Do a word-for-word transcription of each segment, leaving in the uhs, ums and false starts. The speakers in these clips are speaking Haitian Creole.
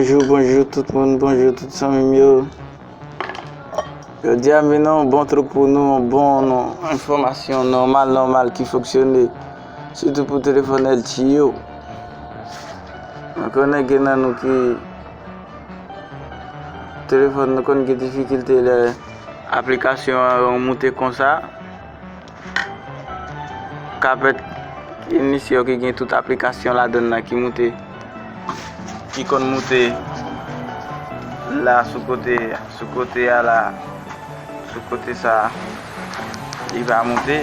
Bonjou, bonjou tout moun, bonjou tout zanmi m yo. Jodi a m vin nan yon bon trip pou nou, yon bon, yon enfòmasyon nòmal, nòmal ki fonksyone, sitou pou telefòn L G yo. Nou konnen gen nan nou ki telefòn nou konn gen difikilte lè aplikasyon an moute konsa. Kapèt inisyon ki gen tout aplikasyon ladann nan ki moute, ki konn moute la sou kote, sou kote a la, sou kote sa a, li pa moute.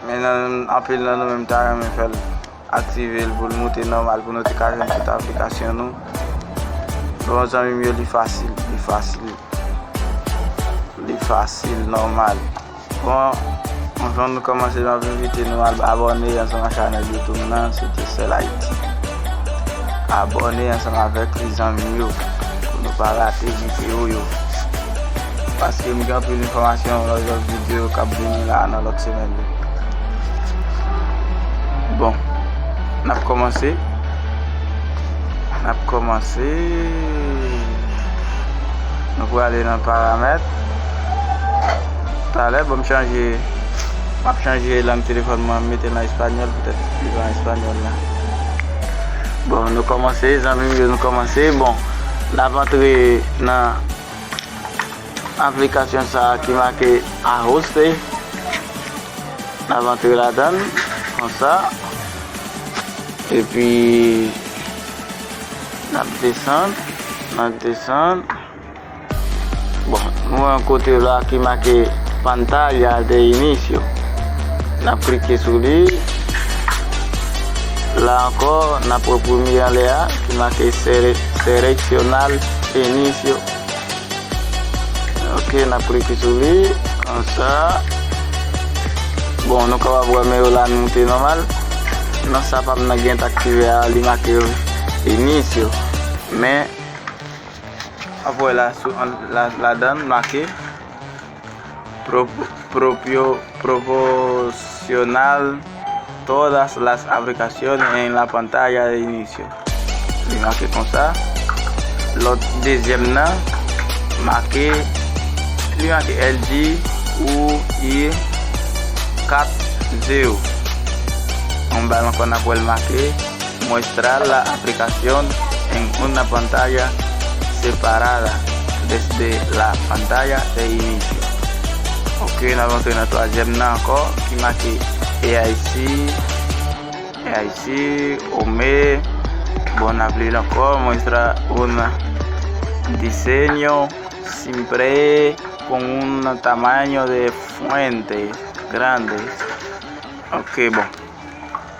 Men nan, anpil nan nou menm ta renmen fè l aktive l pou l moute nòmal pou nou te ka jwenn tout aplikasyon nou. Bon, zanmi m yo, li fasil, li fasil. Li fasil, nòmal. Bon, anvan nou kòmanse, m ap envite nou al abòne ansanm ak chanèl YouTube nan, se T S L Haiti. Abòne ansanm avèk li, zanmi m yo, pou nou pa rate videyo yo. Paske m gen anpil enfòmasyon, lòt, lòt videyo k ap vini la nan lòt semèn yo. Bon, n ap kòmanse. N ap kòmanse. Nou prale nan paramèt. Talè, bon, m chanje, m ap chanje lang telefòn mwen, m mete l nan espanyòl, poutèt li pa espanyòl la. Bon, nou kòmanse, zanmi m yo, nou kòmanse. Bon, n ap antre nan aplikasyon sa a ki make Ajuste. N ap antre ladan l, konsa. Epi, n ap desann, n ap desann. Bon, nou wè yon kote la ki make Pantalla de Inicio. N ap klike sou li. La ankò, n ap wè premye anlè a ki make sele-, Seleccionar Inicio. Ok, n ap klike sou li, konsa. Bon, nou kapab wè men yo la moute nòmal. Nan sa pa m nan gen t aktive a, li make Inicio. Men, w ap wè la, sou, an, la, ladan l make pro-, propio-, proporcionar todas las aplicaciones en la pantalla de inicio. Li make konsa. Lòt dezyèm nan, make, li make L G U I kat zewo. Yon bal ankò n ap wè l make, muestra la aplicación en una pantalla separada desde la pantalla de inicio. Ok, n ap antre nan twazyèm nan ankò, ki make A I C, A I C, Home. Bon, n ap li l ankò, muestra un diseño simple con un tamaño de fuente grande. Ok, bon.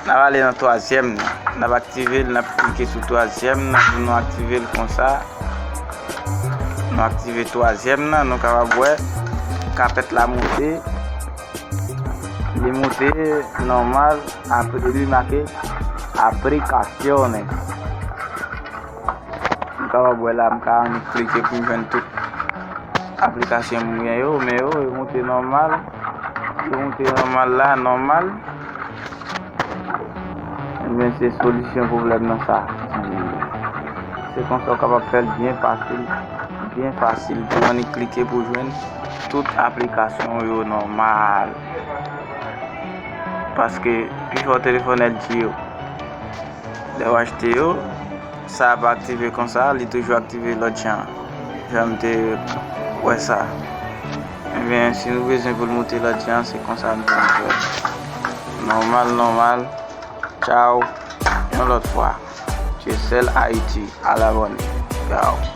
N ap ale nan twazyèm nan. N ap aktive l, n ap klike sou twazyèm nan pou nou aktive l konsa. Nou aktive twazyèm nan, nou kapab wè kapèt la moute. Li moute nòmal, apre li make aplikasyone. M kapab wè la, m ka annik klike pou m jwenn tout aplikasyon m gen yo, men yo, yo moute nòmal. Yo moute nòmal la, nòmal. Ebyen, se solisyon pwoblèm nan sa. Se konsa w kapab fè l byen fasil, byen fasil pou w annik klike pou w jwenn tout aplikasyon w yo nòmal. Paske pifò telefòn L G yo, lè w achte yo, sa ap aktive konsa, li toujou aktive lòt jan. Jan m te wè sa. Ebyen, si nou bezwen pou l moute lòt jan, se konsa nou konn fè. Nòmal, nòmal. Tchaw. Yon lòt fwa. T S L Haiti. Al abòne. Tchaw.